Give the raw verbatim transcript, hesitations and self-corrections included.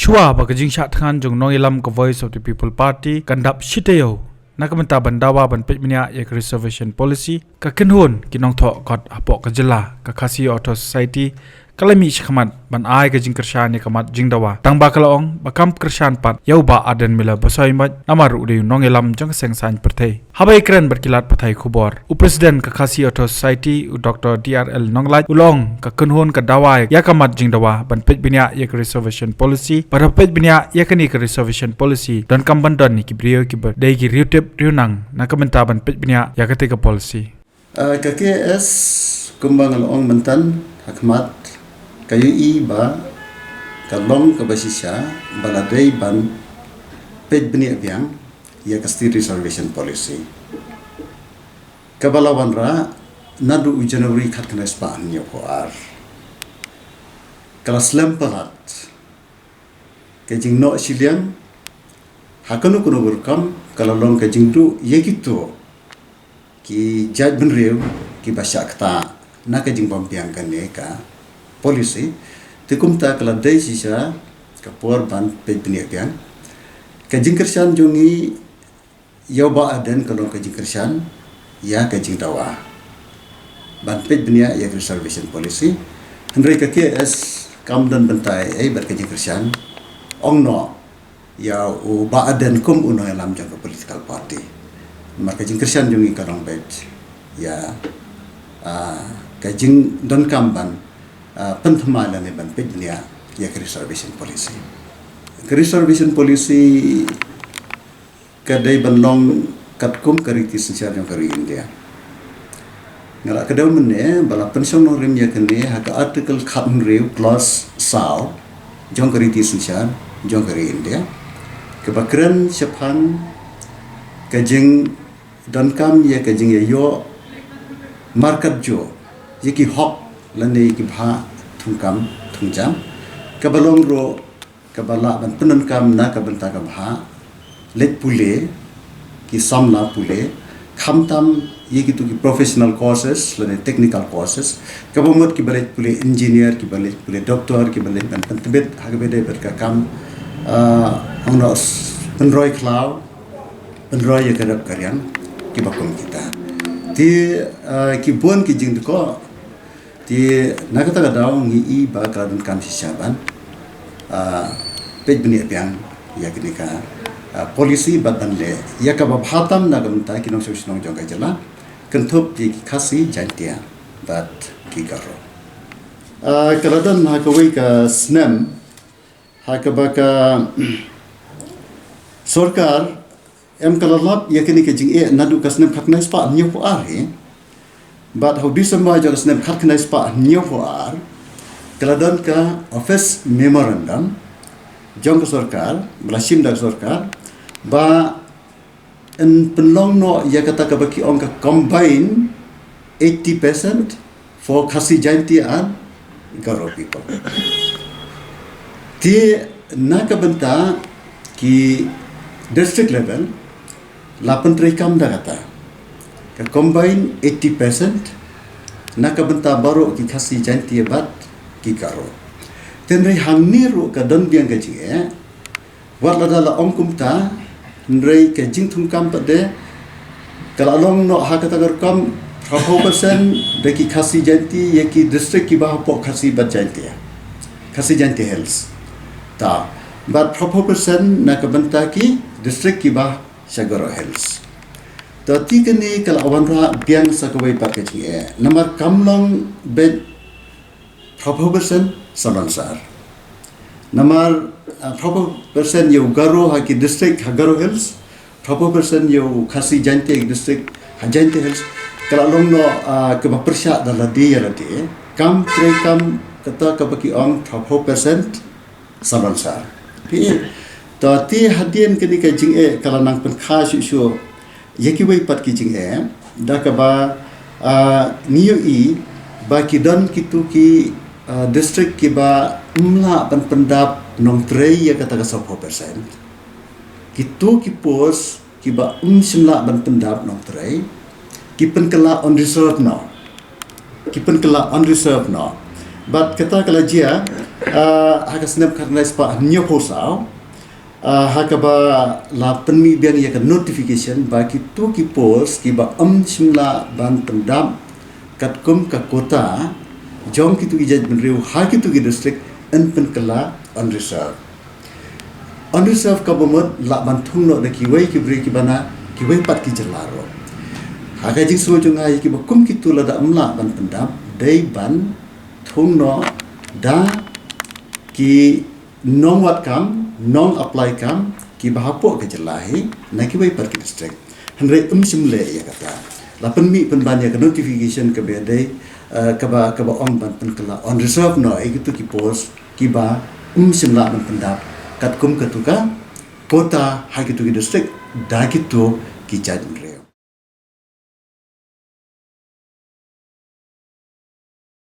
Shuwa ba ka jingshah thngan jong nongïalam ka Voice of the People Party kan dap shi taïew na ka bynta ban dawa ban peit bniah ïa ka reservation policy, ka kynhun ki nongthoh kot hapoh ka jylla, ka Khasi Authors' Society, ka la mih shakhmat ban ai ka jingkyrshan ïa ka mat jingdawa, tang ba ka la ong ba kam kyrshan pat ïa u Bah Ardent Miller Basaiawmoit namar u dei u nongïalam jong ka seng saiñ pyrthei. Haba ïakren bad ki lad pathai khubor, u President ka Khasi Authors' Society, u Doctor D R L Nonglait, u la ong ka kynhun ka dawa ïa ka mat jingdawa ban peit bniah ïa ka reservation policy, bad haba peit bniah ïa kane ka reservation policy, donkam ban don ïa ki briew kiba dei ki riewtip riewnang na ka bynta ban peit bniah ïa kata ka policy. Ah, ka K S, kumba nga la ong myntan hakhmat, ka ïohi ba ka long kaba shisha ba la dei ban peit bniah biang ïa ka State Reservation Policy, kaba la wanrah naduh u January khatkhyndai spah hynñiewphew ar. Ka la slem palat ka jingnoh shiliang ha kano kano ka rukom, ka la long ka jingduh ïa kito ki jaitbynriew kiba shah ktah na ka jingbym biang kane ka policy. Te kumta ka la dei shisha ka por ban peit bniah biang. Ka jingkyrshan jong ngi ïa u Bah Ardent ka long ka jingkyrshan ïa ka jingdawa ban peit bniah ïa ka reservation policy. Hynrei ka K S kam don bynta ei ei bad ka jingkyrshan, ong noh ïa u Bah Ardent kum u nongïalam jong ka political party. Namar ka jingkyrshan jong ngi ka long beit ïa, ah, ka jingdonkam ban, ah, pynthymmai lane ban peit bniah ïa ka reservation policy. Ka reservation policy ka dei ban long katkum ka riti synshar jong ka ri India. Nga la kdew mynne ba la pynshong nongrim ïa kane ha ka Article khathynriew clause saw jong ka riti synshar jong ka ri India, kaba kren shaphang ka jingdonkam ïa ka jingïaïoh markatjuh ïa ki hok lane ïa ki bhah thungkam thungjam, kaba long ruh kaba lah ban pyndonkam na ka bynta ka bhah leit pule, ki samla pule, khamtam ïa kitu ki professional courses lane technical courses, kaba mut kiba leit pule engineer, kiba leit pule doctor, kiba leit ban pyntbit ha kaba dei bad ka kam, ah, ong noh, pynroi khlaw, pynroi ïa ka rep ka riang, kiba kum kita. Te, ah, ki bun ki jingdkoh. Te na kata ka daw ngi i ba ka la donkam shisha ban, ah, peit bniah biang ïa kane ka, ah, policy bad ban leh ïa kaba bha tam na ka bynta ki nongshong shnong jong ka jylla, kynthup ïa ki Khasi, Jaiñtia bad ki Garo. Ah, ka la don ha kawei ka snem ha kaba ka sorkar em ka la lap ïa kane ka jingeh naduh ka snem khatkhyndai spah hynñiewphew ar hi. Bad ha u December jong ka snem khatkhyndai spah hynñiewphew ar, ka la don ka office memorandum jong ka sorkar, ba la shim da ka sorkar, ba yn pynlong noh ïa kata kaba ki ong ka combined eighty percent for Khasi, Jaintia and Garo people. Te na ka bynta ki district level la pyntreikam da kata ka combined eighty percent na ka bynta baroh ki Khasi, Jaintia bad ki Garo. Te hynrei hangne ruh ka don biang ka jingeh, wat lada la ong kumta, hynrei ka jingthungkam pat de ka la long noh ha kata ka rukom, phraphew percent da ki Khasi Jaintia ïa ki district kiba hapoh Khasi bad Jaintia, Khasi Jaintia Hills. Ta, bad phraphew percent na ka bynta ki district kiba sha Garo Hills. Ta, te kane ka la wanrah biang sa kawei pat ka jingeh. Namar kam long beit phraphew percent salonsar. Namar, ah, phraphew percent ïa u Garo ha ki district ha Garo Hills, phraphew percent ïa u Khasi Jaintia ki district ha Jaintia Hills, ka la long noh, ah, kaba pyrshah da lade ïa lade. Kam treikam kata kaba ki ong phraphew percent salonsar. Phi, ta te hadien kane ka jingeh ka la nang pynkha shuh shuh ïa kiwei pat ki jingeh, da kaba, ah, ngi ïohi ba ki don kitu ki, ah, district kiba ym lah ban pyndap nongtrei ïa kata ka sawphew percent. Kitu ki post kiba ym shym lah ban pyndap nongtrei, ki pynkylla on reserve noh. Ki pynkylla on reserve noh. Bad kata ka la jia, Uh, ha ka snem khatkhyndai spah hynñiewphew saw, uh, ha kaba la pynmih biang ïa ka notification ba kito ki post kiba ym shym lah ban pyndap katkum ka quota jong kito ki jaitbynriew ha kito ki district yn pynkylla unreserved. Unreserved kaba mut lah ban thung noh da kiwei ki briew kiba na kiwei pat ki jylla ruh. Ha ka jingsngew jong nga ïa kiba kum kito lada ym lah ban pyndap, dei ban thung noh da ki nongwad kam, nong apply kam kiba hapoh ka jylla hi na kiwei pat ki district. Hynrei ym shym leh ïa kata. La pynmih pynban ïa ka notification kaba dei, uh, kaba kaba ong ban pynkylla unreserved noh ïa kito ki post kiba ym shym lah ban pyndap katkum katu ka quota ha kito ki district da kito ki jaitbynriew.